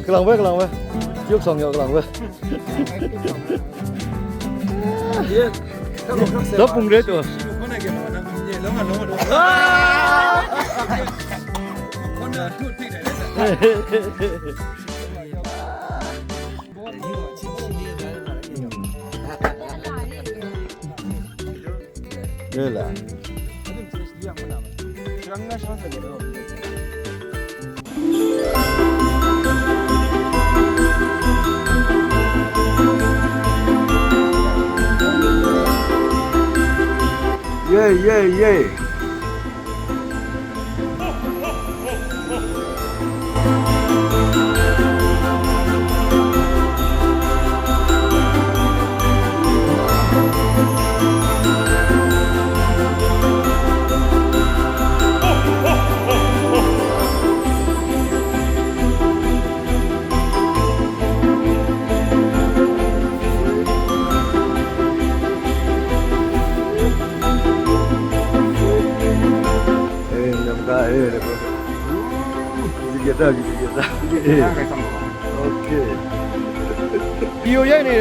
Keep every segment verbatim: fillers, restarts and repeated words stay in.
Kalang bai, kalang bai. Yuk sawng yawk kalang bai. Dawp pung re tu. Re la. Ye, ye, ye. Eh, namda, eh, namda. Gigi ta, gigi ta. Gigi ta, eh. Okay. Yo, ya ni.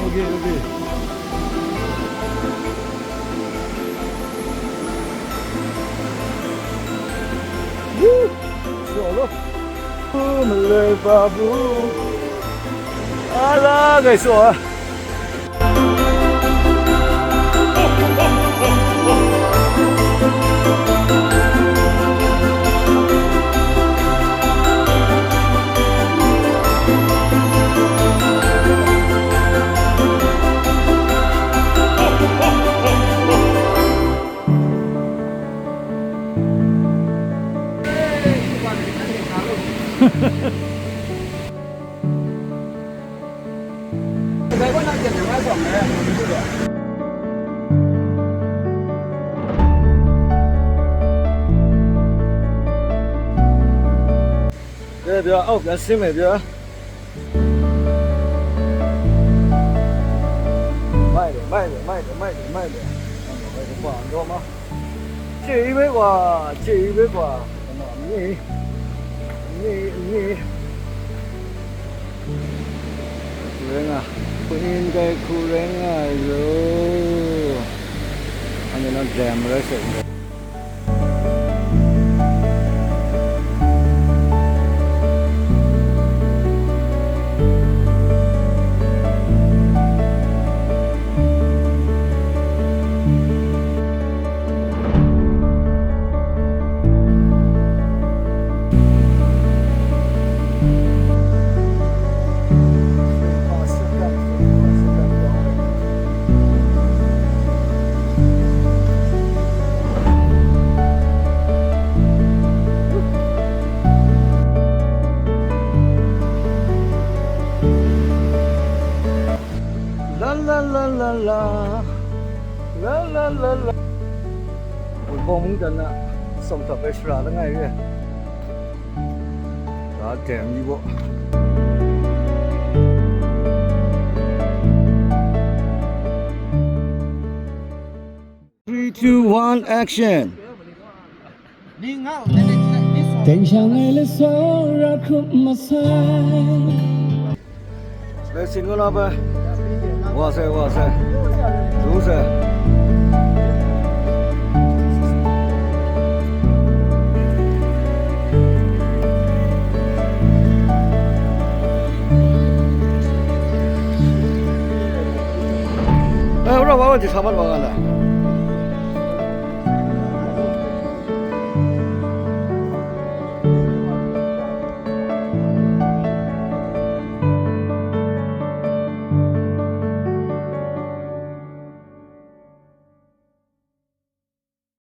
Okay, okay. Woo! Yo, lo. Malai babu. Ala, guys, so, ah. Dai bya, au, bya sim e bya. Mai de, mai de, mai de, mai de, mai de. Mai de, mai de, mai de, mai de. Chye i bai kwa, chye i bai kwa. Ni, ni, ni. Hku rai nga. Hku in kai hku rai nga ai lo. Anhte nang dam rai sai. La la la la la. La la la la. Wunpawng mungdan na tsawm htap ai shara langai re. Ga dam mi gaw. Three, two, one, action! Deng shang ai le tsawra hkrup masai. Lai sin ngu na bai. Wa sai, wa sai. Lu sai. Eh, ora wa wa di saman wa nga la.